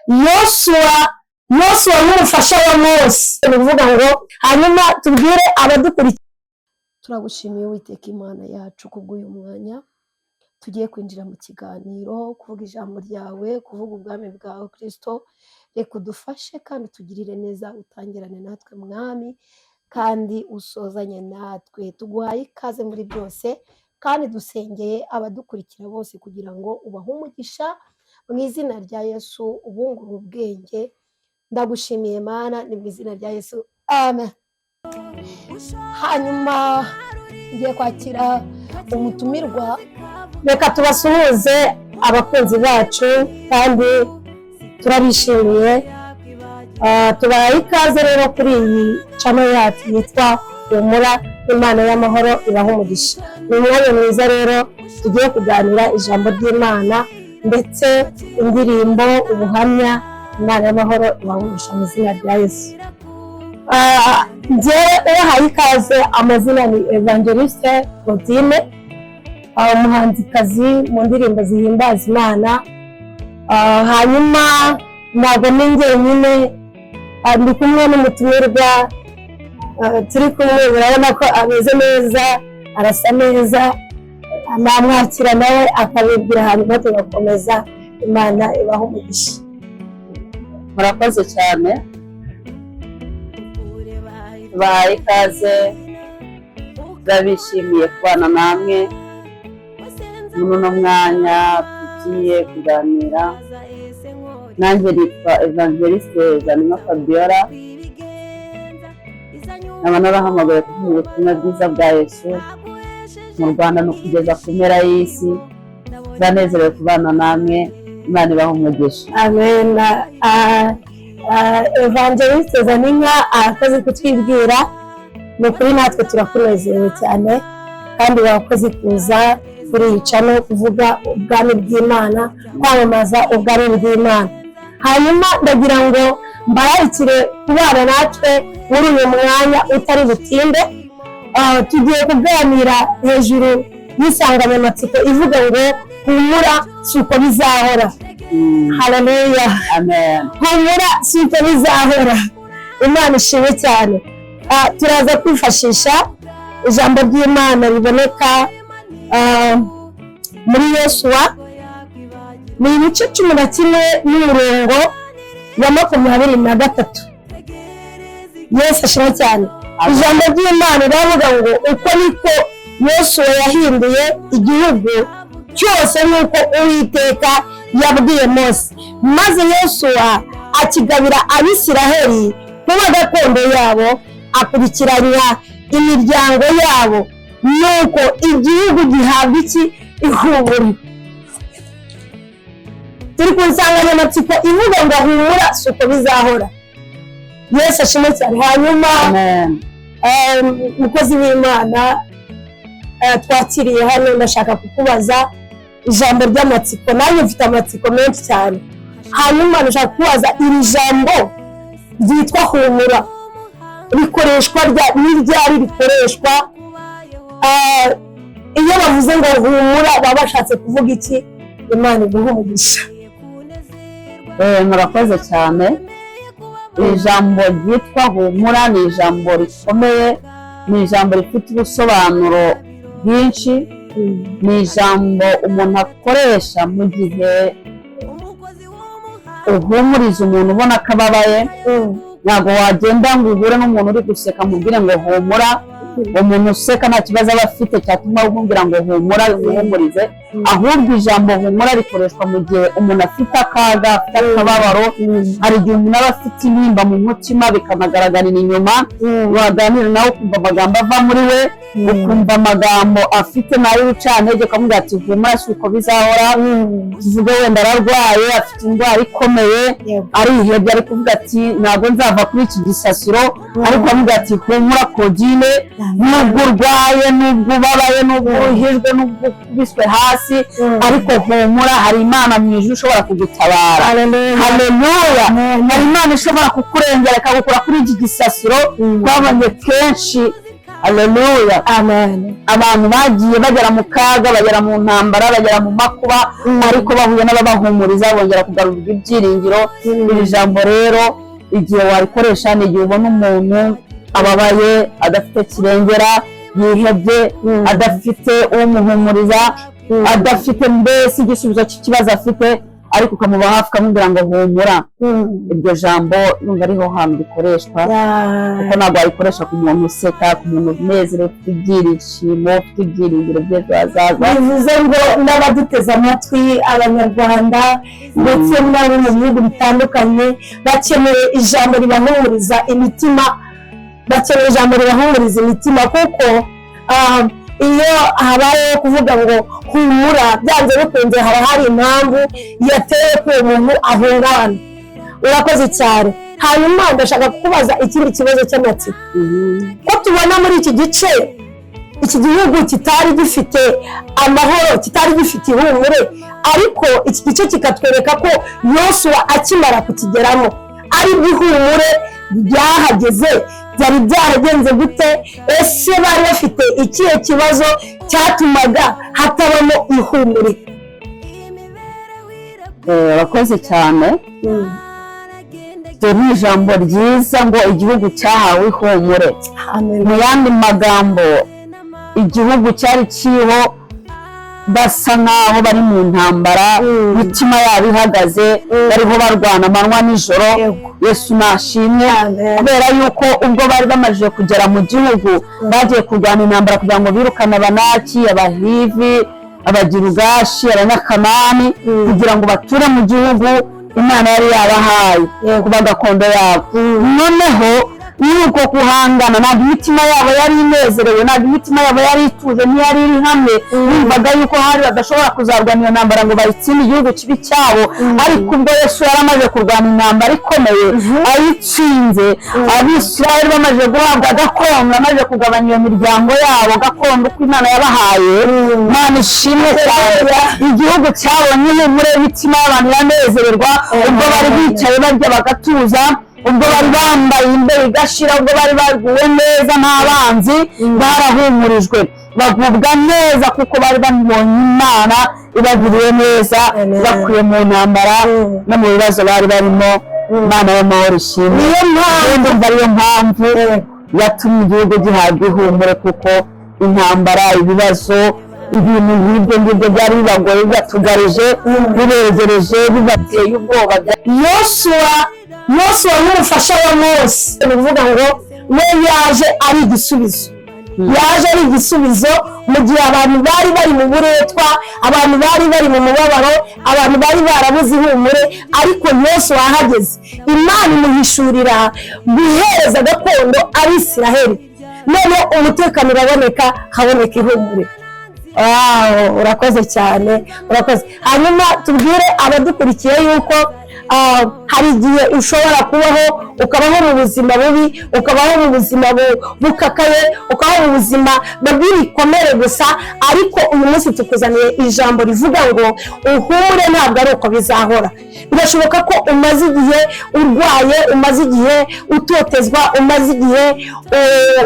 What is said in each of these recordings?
Yosuwa, Yosuwa n'umufasha wa Mose. Ni ukuvuga ngo hanyuma tubwire abadukurikiye. Turagushimiye, Uwiteka Imana yacu, kubw'uyu mwanya tugiye kwinjira mu kiganiro, kuvuga ijambo ryawe, kuvuga ubwami bwawe. Kirisito, reka udufashe kandi utugirire neza, utangirane natwe, Mwami, kandi usozanye natwe. Tuguhaye ikaze muri byose, kandi dusengeye abadukurikira bose kugira ngo ubahe umugisha mu izina rya Yesu, ubungure ubwenge. Ndagushimiye Mana, ni mu izina rya Yesu, amen. Hanyuma ngiye kwakira umutumirwa. Reka tubasuhuze abakunzi bacu, kandi turabishimiye. Tubahaye ikaze rero kuri iyi channel yacu yitwa Humura. Imana y'amahoro ibaha umugisha. Ni umwanya mwiza rero tugiye kuganira ijambo ry'Imana, ndetse indirimbo, ubuhamya. Imana y'amahoro ibaha umugisha mu izina rya Yesu. Njyewe ubahaye ikaze, amazina ni Evangeliste Claudine, umuhanzikazi mu ndirimbo zihimbaza Imana. Hanyuma ntabwo ni njyenyine, ndi kumwe n'umutumirwa. Turi kumwe, murabona ko ameze neza, arasa neza. Namwakira nawe akabibwira, hanyuma tugakomeza. Imana ibaha umugisha. Murakoze cyane, tubahaye ikaze, turabishimiye kubana namwe muri uno mwanya tugiye kuganira. Nanjye nitwa Evangeliste Zanima Fabiola, nkaba narahamagaye kuvuga ubutumwa bwiza bwa Yesu mu Rwanda no kugeza ku mpera y'isi. Turanezerewe kubana namwe, Imana ibahe umugisha. Amen. Evangeliste Zaninka arakoze kutwibwira. Ni ukuri natwe turakunezerewe cyane, kandi wakoze kuza kuri iyi channel kuvuga ubwami bw'Imana, kwamamaza ubwami bw'Imana. Hanyuma ndagira ngo mbararikire kubana natwe muri uyu mwanya utari butinde. Tugiye kuganira hejuru y'insanganyamatsiko ivuga ngo "Humura, si uko bizahora." Haleluya! Amen. Humura, si uko bizahora. Imana ishimwe cyane. Turaza kwifashisha ijambo ry'Imana riboneka muri Yosuwa, ni ibice 11 n'umurongo wa 23. Yesu ashimwe cyane. Ijambo ry'Imana riravuga ngo: "Uko niko Yosuwa yahinduye igihugu cyose nk'uko Uwiteka yabwiye Mose, maze Yosuwa akigabira Abisiraheli kuba gakondo yabo, akurikiranya imiryango yabo, nuko igihugu gihabwa iki? Ihumure." Turi ku nsanganyamatsiko ivuga ngo "Humura, si uko bizahora." Yesu ashimwe cyane. Hanyuma Amen. Umukozi w'Imana twakiriye hano, ndashaka kukubaza ijambo ry'amatsiko. Nanjye mfite amatsiko menshi cyane. Hanyuma ndashaka kukubaza, iri jambo ryitwa "humura" rikoreshwa n'iryari rikoreshwa? Iyo bavuze ngo "humura" baba bashatse kuvuga iki? Imana iguhe umugisha. Murakoze cyane. Iri jambo ryitwa "humura" ni ijambo rikomeye, ni ijambo rifite ubusobanuro bwinshi, ni ijambo umuntu akoresha mu gihe uhumuriza umuntu ubona ko ababaye. Ntabwo wagenda ngo uhure n'umuntu uri guseka mubwire ngo "humura". Umuntu useka nta kibazo aba afite cyatuma umubwira ngo "humura", umuhumurize. Ahubwo ijambo "humura" rikoreshwa mu gihe umuntu afite akaga, afite akababaro. Hari igihe umuntu aba afite intimba mu mutima bikanagaragarira inyuma, waganira nawe ukumva amagambo ava muri we, ukumva amagambo afite nawe ucantege, ukamubwira ati "Humura, si uko bizahora." Tuvuge wenda ararwaye, afite indwara ikomeye, arihebye, ari kuvuga ati "Ntabwo nzava kuri iki gisasiro", ariko amugira ati "Humura Claudine, nubwo urwaye, nubwo ubabaye, nubwo uruhijwe, nubwo ukubiswe hasi, ariko humura, hari Imana mu ijuru ishobora kugutabara." Haleluya! Hari Imana ishobora kukurengera ikagukura kuri iki gisasiro. Twabonye kenshi Haleluya. Amen. Abantu bagiye bagera mu kaga, bagera mu ntambara, bagera mu makuba, ariko bahuye n'ababahumuriza, bongera kugarurwa ibyiringiro. Iri jambo rero igihe warikoresha ni igihe ubona umuntu ababaye, adafite kirengera, yihebye, adafite umuhumuriza, adafite mbese igisubizo cy'ikibazo afite, ariko ukamuba hafi ukamubwira ngo humura. Iryo jambo numva ariho hantu rikoreshwa, kuko ntabwo warikoresha ku muntu useka, ku muntu unezerewe, ufite ibyishimo, ufite ibyiringiro by'ejo hazaza. Bivuze ngo n'abaduteze amatwi, Abanyarwanda ndetse n'abo mu bihugu bitandukanye, bakeneye ijambo ribahumuriza imitima, bakeneye ijambo ribahumuriza imitima, kuko iyo habayeho kuvuga ngo humura, byanze bikunze haba hari impamvu yateye ko uwo muntu ahungabana. Urakoze cyane. Hanyuma ndashaka kukubaza ikindi kibazo cy'amatsiko. Ko tubona muri iki gice iki gihugu kitari gifite amahoro, kitari gifite ihumure, ariko iki gice kikatwereka ko Yosuwa akimara kukigeramo ari bwo ihumure ryahageze, byari byaragenze gute? Ese bari bafite ikihe kibazo cyatumaga hatabamo ihumure? Urakoze cyane. Iryo ni ijambo ryiza ngo igihugu cyahawe ihumure. Amen. Mu yandi magambo, igihugu cyari kiriho basa nk'aho bari mu ntambara, imitima yabo ihagaze, bariho barwana amanywa nijoro. Yesu nashimwe. Amen. Kubera yuko ubwo bari bamaze kugera mu gihugu, bagiye kurwana intambara kugira ngo birukane Abanaki, Abahivi, Abagirugashi, Abanyakanani, kugira ngo bature mu gihugu Imana yari yabahaye kuba gakondo yabo. Noneho muri uko guhangana, ntabwo imitima yabo yari inezerewe, ntabwo imitima yabo yari ituje, ntiyari iri hamwe. Bumvaga yuko hari badashobora kuzarwana iyo ntambara ngo bayitsinde, igihugu kibi cyabo. Ariko ubwo Yesu yari amaze kurwana intambara ikomeye ayitsinze, Abisirayeli bamaze guhabwa gakondo, amaze kugabanya iyo miryango yabo gakondo uko Imana yabahaye, Imana ishimwe cyane, igihugu cyabonye ihumure, imitima y'abantu iranezererwa. Ubwo bari bicaye barya bagatuza, ubwo bari bambaye imbeho igashira, ubwo bari baguwe neza n'abanzi, barahumurijwe, bagubwa neza, kuko bari babonye Imana ibagiriye neza, Amen. bakuye mu ntambara no mu bibazo bari barimo. Imana y'amahoro ishimwe. Niyo mpamvu Ndumva ariyo mpamvu yatumye igihugu gihabwa ihumure, kuko intambara, ibibazo, ibintu nk'ibyo ngibyo byari bibagoye, bibatugarije, bibegereje, bibateye ubwoba. Yosuwa nk'umufasha wa Mose, ni ukuvuga ngo we yaje ari igisubizo, yaje ari igisubizo mu gihe abantu bari bari mu buretwa, abantu bari bari mu mubabaro, abantu bari barabuze ihumure. Ariko Yosuwa ahageze, Imana imuhishurira guhereza gakondo Abisiraheli, noneho umutekano uraboneka, haboneka ihumure. Wow, urakoze cyane, urakoze. Hanyuma tubwire abadukurikiye yuko hari igihe ushobora kubaho, ukabaho mu buzima bubi, ukabaho mu buzima bukakaye, ukabaho mu buzima bw'ibikomere gusa. Ariko uyu munsi tukuzaniye ijambo rivuga ngo uhure, ntabwo ari uko bizahora. Birashoboka ko umaze igihe urwaye, umaze igihe utotezwa, umaze igihe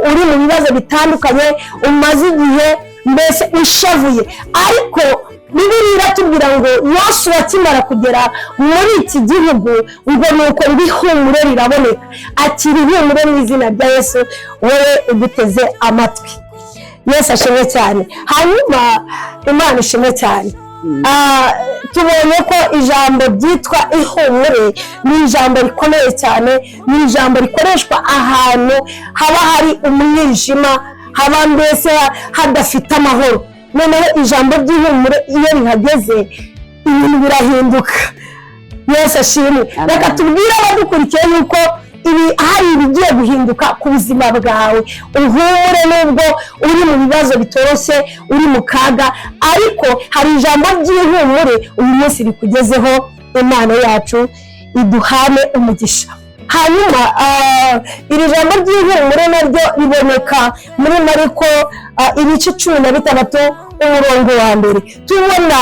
uri mu bibazo bitandukanye, umaze igihe mbese ushavuye, ariko Bibiliya iratubwira ngo Yosuwa akimara kugera muri iki gihugu, ngo ni uko ngo ihumure riraboneka. Akira ihumure mu izina rya Yesu, wowe uguteze amatwi. Yesu ashimwe cyane. Hanyuma Imana ishimwe cyane. Tubonye ko ijambo ryitwa ihumure ni ijambo rikomeye cyane, ni ijambo rikoreshwa ahantu haba hari umwijima, haba mbese hadafite amahoro. Noneho ijambo ry'ihumure iyo rihageze, ibintu birahinduka. Yesu ashimwe. Amen. Reka tubwire abadukurikiye yuko ibi hari ibigiye guhinduka ku buzima bwawe. Uhumure, nubwo uri mu bibazo bitoroshye, uri mu kaga, ariko hari ijambo ry'ihumure uyu munsi rikugezeho. Imana yacu iduhane umugisha. Hanyuma iri jambo ry'ihumure naryo riboneka muri Mariko ibice 16, umurongo wa 1. Tubona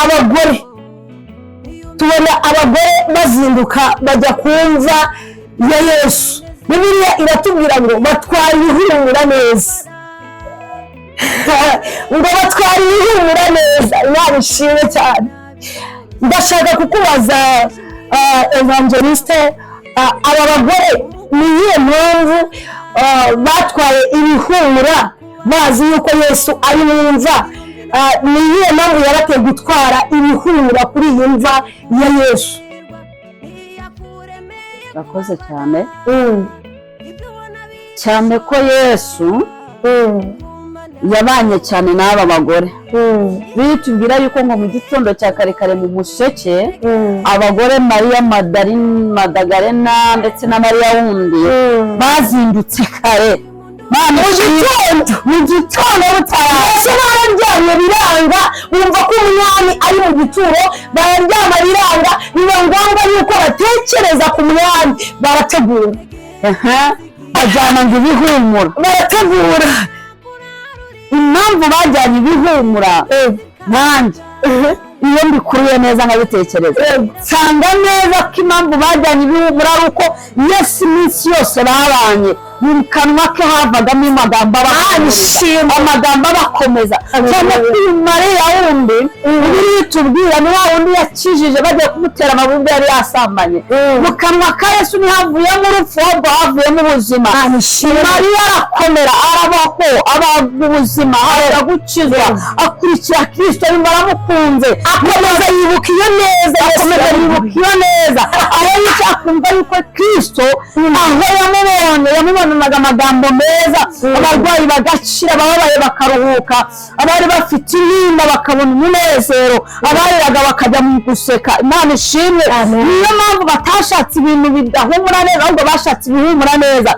abagore, tubona abagore bazinduka bajya ku mva ya Yesu. Bibiliya iratubwira ngo batwara ibihumura neza, ngo batwara ibihumura neza. Imana ishimwe cyane. Ndashaka kukubaza, évangéliste, aba bagore ni iyihe mpamvu batwaye ibihumura bazi yuko Yesu ari mu mva? Ni iyihe mpamvu yabateye gutwara ibihumura kuri iyi mva ya Yesu? Urakoze cyane cyane ko Yesu yabanye cyane n'aba bagore. Bitubwira yuko ngo mu gitondo cya kare kare mu museke, abagore Mariya Madagarena ndetse na Mariya wundi bazindutse kare mu gitondo, mu gitondo butaraza. Mbese bararyamye biranga, bumva ko umwami ari mu gituro, bararyama biranga, biba ngombwa yuko batekereza ku mwami, barategura. Aha, bajyana ngo ibihumura. Barategura. Impamvu bajyanye ibihumura, nkanjye iyo mbikuruye neza nkabitekereza, nsanga neza ko impamvu bajyanye ibihumura ari uko Yesu iminsi yose babanye, mu kanwa ke havagamo amagambo abakomeza, amagambo abakomeza cyane. Ko uyu Mariya wundi Bibiliya itubwira ni wa wundi yakijije bagiye kumutera amabuye ubwo yari yasambanye. Mu kanwa ka Yesu ntihavuyemo urupfu, ahubwo havuyemo ubuzima. Mariya arakomera, arabaho, abaga ubuzima, ahabwa gukizwa, akurikira Kirisito, yumva aramukunze. Akomeza yibuka iyo neza. Akomeza yibuka iyo neza, aho yicaye akumva yuko Kirisito aho yamubonye yamubonanaga amagambo meza, abarwayi bagakira, abababaye bakaruhuka, abari bafite intimba bakabona umunezero, abariraga bakajya mu guseka. Imana ishimwe. Niyo mpamvu batashatse ibintu bidahumura neza, ahubwo bashatse ibihumura neza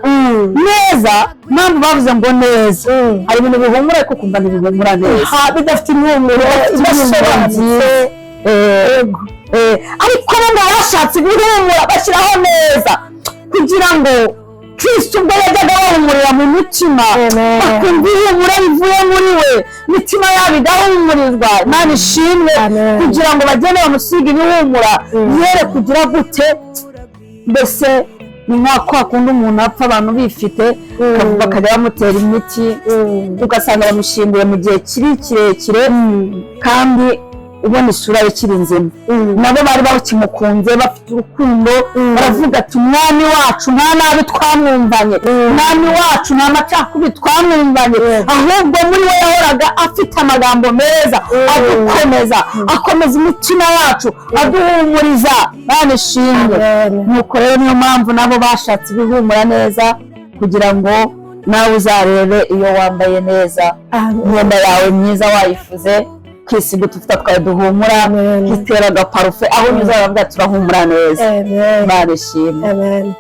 neza. Impamvu bavuze ngo neza, hari ibintu bihumura ariko ukumva ntibihumura neza. Bidafite impumuro idasobanutse. Ariko bo ngo bashatse ibihumura, bashyiraho neza kugira ngo Kristo ubwo yajyaga bahumurira mu mutima, bakumva ihumura rivuye muri we, imitima yabo igahumurizwa. Imana ishimwe. Kugira ngo bagende bamusiga ibihumura, yere kugira gute? Mbese ni nka kwa kundi umuntu apfa abantu bifite, bakajya bamutera imiti, ugasanga bamushyinguye mu gihe kiri kirekire kandi ubona isura ye ikiri nzima. Nabo bari bakimukunze, bafite urukundo, baravuga ati: "Umwami wacu nta nabi twamwumvanye, umwami wacu nta macakubiri twamwumvanye, ahubwo muri we yahoraga afite amagambo meza adukomeza, akomeza imitima yacu, aduhumuriza." Imana ishimwe. Nuko rero niyo mpamvu nabo bashatse ibihumura neza, kugira ngo nawe uzarebe iyo wambaye neza, imyenda yawe myiza wayifuze, kwisiga utuvuta twawe duhumura, kwitera agaparufe, aho unyuze baravuga turahumura neza. Imana ishimwe. Amen.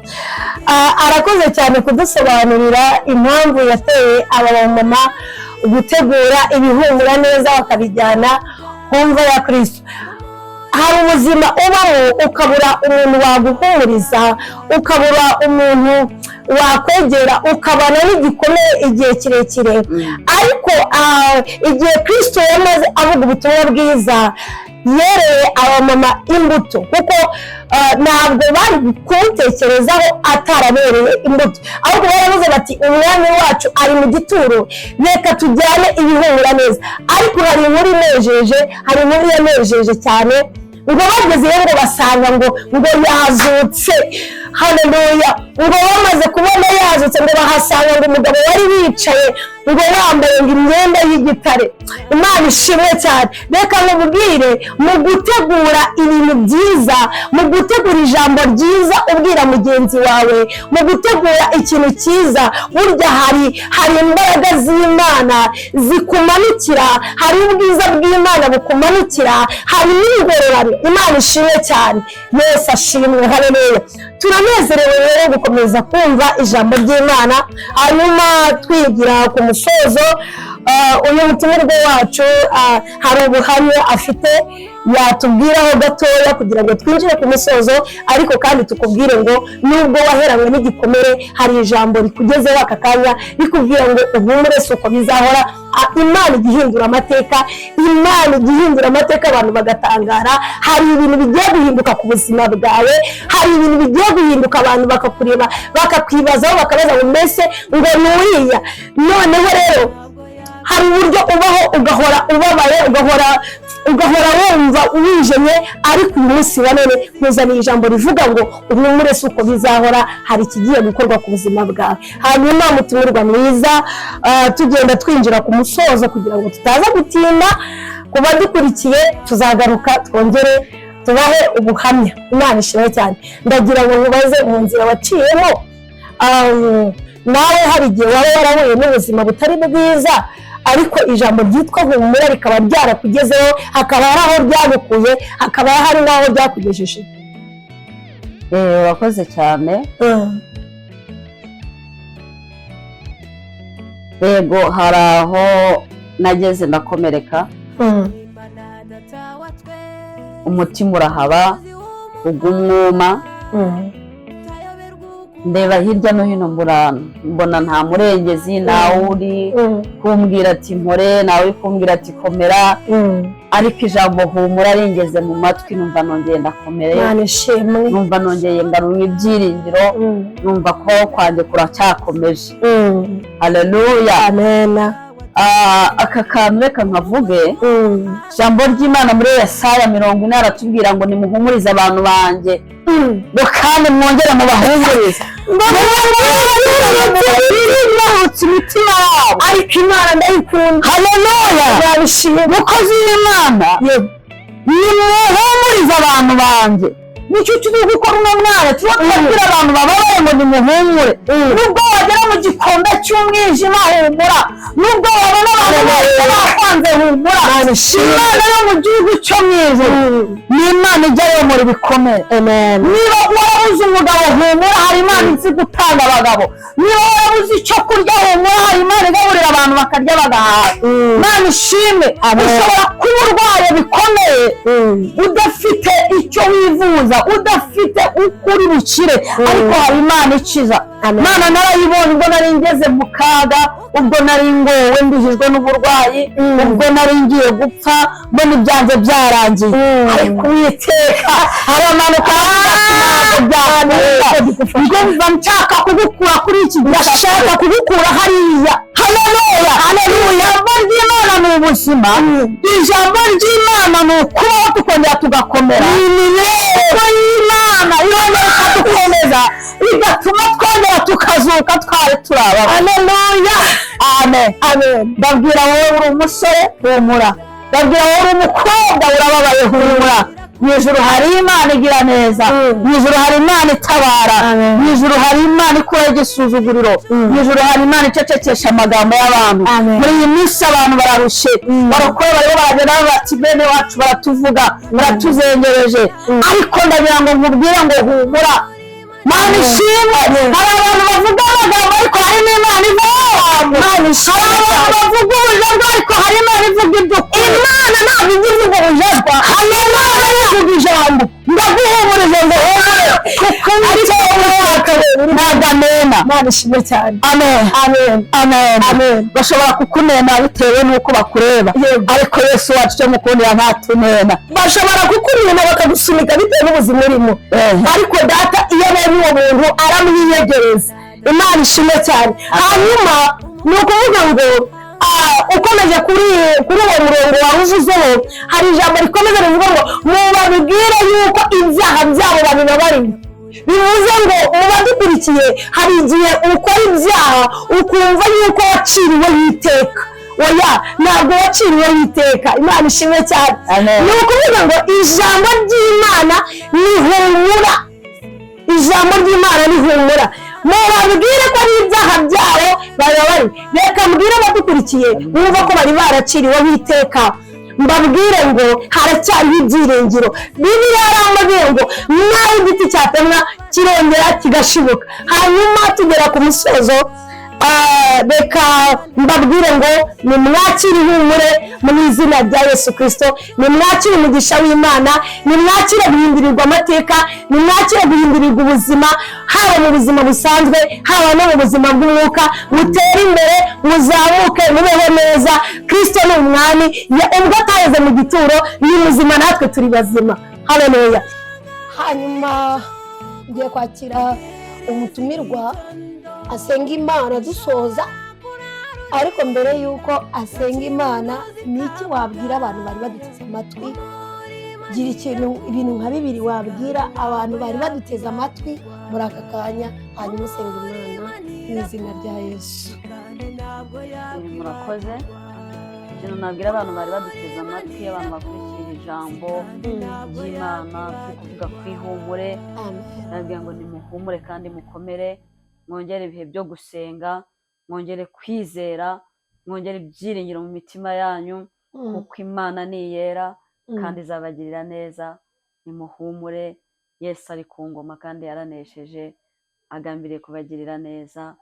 Arakoze cyane kudusobanurira impamvu yateye aba bamama gutegura ibihumura neza bakabijyana ku mva ya Kristo. Hari ubuzima ubamo ukabura umuntu waguhumuriza, ukabura umuntu wakwegera, ukabana n'igikomere igihe kirekire. Ariko igihe Kristo yamaze avuga ubutumwa bwiza, yereye abamama imbuto, kuko ntabwo bari kuwutekerezaho atarabereye imbuto, ahubwo baravuze bati: "Umwami wacu ari mu gituro, reka tujyane ibihumura neza." Ariko hari inkuru inejeje, hari inkuru yanejeje cyane, ngo bagezeyo ngo basanga ngo yazutse. Haleluya! Ngo bamaze kubona yazutse, ngo bahasanga ngo umugabo wari wicaye ngo wambaye ngo imyenda y'igitare. Imana ishimwe cyane. Reka nkubwire, mu gutegura ibintu byiza, mu gutegura ijambo ryiza ubwira mugenzi wawe, mu gutegura ikintu cyiza, burya hari imbaraga z'Imana zikumanukira, hari ubwiza bw'Imana bukumanukira, hari n'ingororano. Imana ishimwe cyane. Yesu ashimwe. Haleluya! Turanezerewe rero gukomeza kumva ijambo ry'Imana, hanyuma twigira ku musozo. Uyu mutumirwa wacu, hari ubuhamya afite yatubwiraho gatoya kugira ngo twinjire ku musozo, ariko kandi tukubwire ngo nubwo waheranywe n'igikomere, hari ijambo rikugezeho aka kanya rikubwira ngo uhumure, si uko bizahora. Imana ijya ihindura amateka, Imana ijya ihindura amateka abantu bagatangara. Hari ibintu bigiye guhinduka ku buzima bwawe, hari ibintu bigiye guhinduka, abantu bakakureba bakakwibazaho, bakabaza ngo mbese ngo ni uriya? Noneho rero hari uburyo ubaho ugahora ubabaye, ugahora wumva wijimye, ariko uyu munsi wa none nkuzaniye ijambo rivuga ngo uhumure, si uko bizahora, hari ikigiye gukorwa ku buzima bwawe. Hanyuma mutumirwa mwiza, tugenda twinjira ku musozo kugira ngo tutaza gutinda ku badukurikiye, tuzagaruka twongere tubahe ubuhamya. Imana ishimwe cyane. Ndagira ngo nkubaze, mu nzira waciyemo, nawe hari igihe waba warahuye n'ubuzima butari bwiza, ariko ijambo ryitwa humura rikaba ryarakugezeho, hakaba hari aho ryagukuye, hakaba hari n'aho ryakugejeje? Urakoze cyane. Yego, hari aho nageze ndakomereka, umutima urahaba ugwa umwuma, ndeba hirya no hino mbona nta murengezi, ntawe uri kumbwira ati mpore, ntawe uri kumbwira ati komera, ariko ijambo humura ringeze mu matwi, numva nongeye ndakomere. Imana ishimwe. Numva nongeye ngarura ibyiringiro, numva kubaho kwanjye kuracyakomeje. Haleluya. Amen. Aka kantu reka nkavuge. Ijambo ry'Imana muri Yesaya 40 aratubwira ngo nimuhumurize abantu banjye, ngo kandi mwongere mubahumurize, mwahutse imitima yabo. Ariko Imana ndayikunda. Haleluya. Nabishimye. Mukozi w'Imana, nimuhumurize abantu banjye. Nicyo turi gukora uno mwanya, tuba tubabwira abantu bababaye ngo nimuhumure. Nubwo wagera mu gikombe cy'umwijima, humura. Nubwo wabona abantu bose bakwanze, humura. Imana ishimwe. Imana yo mu gihugu cyo mu ijuru ni Imana ijya yomora ibikomere. Amen. Niba warabuze umugabo, humura, hari Imana izi gutanga abagabo. Niba warabuze icyo kurya, humura, hari Imana igaburira abantu bakarya bagahaga. Imana ishimwe. Amen. Ushobora kuba urwaye bikomeye, udafite icyo wivuza, udafite uko uri bukire, ariko hari Imana ikiza. Amen. Imana narayibonye ubwo nari ngeze mu kaga, ubwo nari ngowe ndujijwe n'uburwayi, ubwo nari ngiye gupfa, mbona ibyanjye byarangiye, ariko Uwiteka aramanuka aravuga ati, ntabwo byakunda, ndumva nshaka kugukura kuri iki, ndashaka kugukura hariya. Haleluya, haleluya. Ijambo ry'Imana ni ubuzima, ijambo ry'Imana ni ukubaho tukongera tugakomera. Ni imibereho y'Imana irongera ikadukomeza, igatuma twongera tukazuka twari turaba. Haleluya. Amen. Amen. Ndabwira wowe uri umusore, humura. Ndabwira wowe uri umukobwa urababaye, humura. Mu ijuru hari Imana igira neza, mu ijuru hari Imana itabara, Amen. mu ijuru hari Imana ikuraho igisuzuguriro, mu ijuru hari Imana icecekesha amagambo y'abantu. Amen. Muri iyi minsi abantu bararushye, barokore bariho baragenda bati bene wacu baratuvuga, baratuzengereje, ariko ndagira ngo nkubwire ngo humura. Mana ishimwe. Hari abantu bavuga amagambo, ariko hari n'Imana ivuga. Imana ishimwe. Hari abantu bavuga ubujajwa, ariko hari Imana ivuga iby'ukuri. Imana ntabwo ijya ivuga ubujajwa, Hari Imana ivuga ijambo. Ndaguhumurije ngo humure, kuko Uwiteka ntabwo amena. Imana ishimwe cyane. Amen. Amen. Amen. Amen. Bashobora kukunena bitewe n'uko bakureba, Yego. ariko Yesu wacu cyo mukundira ntatunena. Bashobora kukurina bakagusunika bitewe n'ubuzima urimo, ariko Data iyo abonye uwo muntu aramwiyegereza. Imana ishimwe cyane. Hanyuma ni ukuvuga ngo ukomeje kuri uwo murongo wari uvuzeho, hari ijambo rikomeza rivuga ngo mubabwire yuko ibyaha byabo babibabariwe. Bivuze ngo mu badukurikiye, hari igihe ukora ibyaha ukumva yuko waciriweho iteka. Oya, ntabwo waciriweho iteka. Imana ishimwe cyane. Amen. Ni ukuvuga ngo ijambo ry'Imana ni humura, ijambo ry'Imana ni humura, mubabwire ko ari ibyaha byabo bababari. Reka mbwire abadukurikiye bumva ko bari baraciriweho iteka, mbabwire ngo haracyariho ibyiringiro. Bibiliya yarambabwiye ngo naho igiti cyatemwa kirongera kigashibuka. Hanyuma tugera ku musozo. Reka mbabwire ngo nimwakire ihumure mu izina rya Yesu Kirisito, nimwakire umugisha w'Imana, nimwakire guhindurirwa amateka, nimwakire guhindurirwa ubuzima, haba mu buzima busanzwe, haba no mu buzima bw'umwuka. Mutere imbere, muzamuke, mubeho neza. Kirisito ni umwami. Ubwo ataheze mu gituro, ni muzima, natwe turi bazima. Haleluya. Hanyuma ngiye kwakira umutumirwa asenga Imana dusoza. Ariko mbere y'uko asenga Imana, ni iki wabwira abantu bari baduteze amatwi? Gira ikintu, ibintu nka bibiri wabwira abantu bari baduteze amatwi muri aka kanya, hanyuma usenga Imana mu izina rya Yesu. Murakoze. Ikintu nabwira abantu bari baduteze amatwi, abantu bakurikira ijambo ry'Imana, turi kuvuga ku ihumure, Amen. nabwira ngo nimuhumure kandi mukomere, mwongere ibihe byo gusenga, mwongere kwizera, mwongere ibyiringiro mu mitima yanyu, kuko Imana ni iyera kandi izabagirira neza. Nimuhumure, Yesu ari ku ngoma kandi yaranesheje, agambiriye kubagirira neza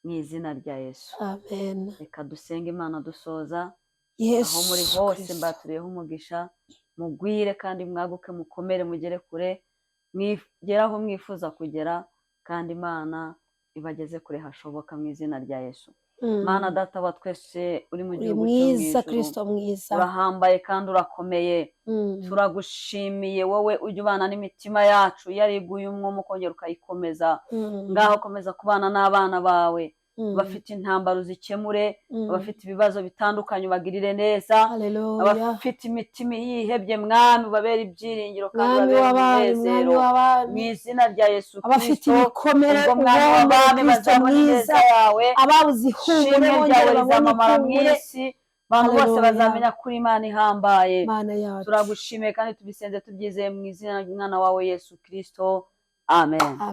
mu izina rya Yesu. Amen. Reka dusenge Imana dusoza. Yesu Aho muri hose, Kristo. mbaturiyeho umugisha, mugwire kandi mwaguke, mukomere, mugere kure, mwigere aho mwifuza kugera, kandi Imana ibageze kure hashoboka mu izina rya Yesu. Mana Data wa twese uri mu Uri gihugu cyo mu mwiza, ijuru, Kristo mwiza. urahambaye kandi urakomeye. Turagushimiye wowe ujya ubana n'imitima yacu yariguye umwuma, ukongera ukayikomeza. Ngaho komeza kubana n'abana bawe. Abafite intambaro zikemure, abafite ibibazo bitandukanye ubagirire neza, Haleluya. abafite imitima yihebye, Mwami, ubabere ibyiringiro kandi Mwami ubabere w'abami, Mwami umunezero mu w'abami, izina rya Yesu abafite Kristo. ibikomere Ubwo Mwami ubomore, w'abami, Kristo bazabona mwiza. ineza yawe, Ababuze ihumure ishimwe bongere ryawe babone rizamamara mu ihumure. isi, abantu bose Haleluya. bazamenya ko uri Imana ihambaye. Mana yacu. Turagushimiye kandi tubisenze tubyizeye mu izina ry'umwana wawe Yesu Kristo, amen.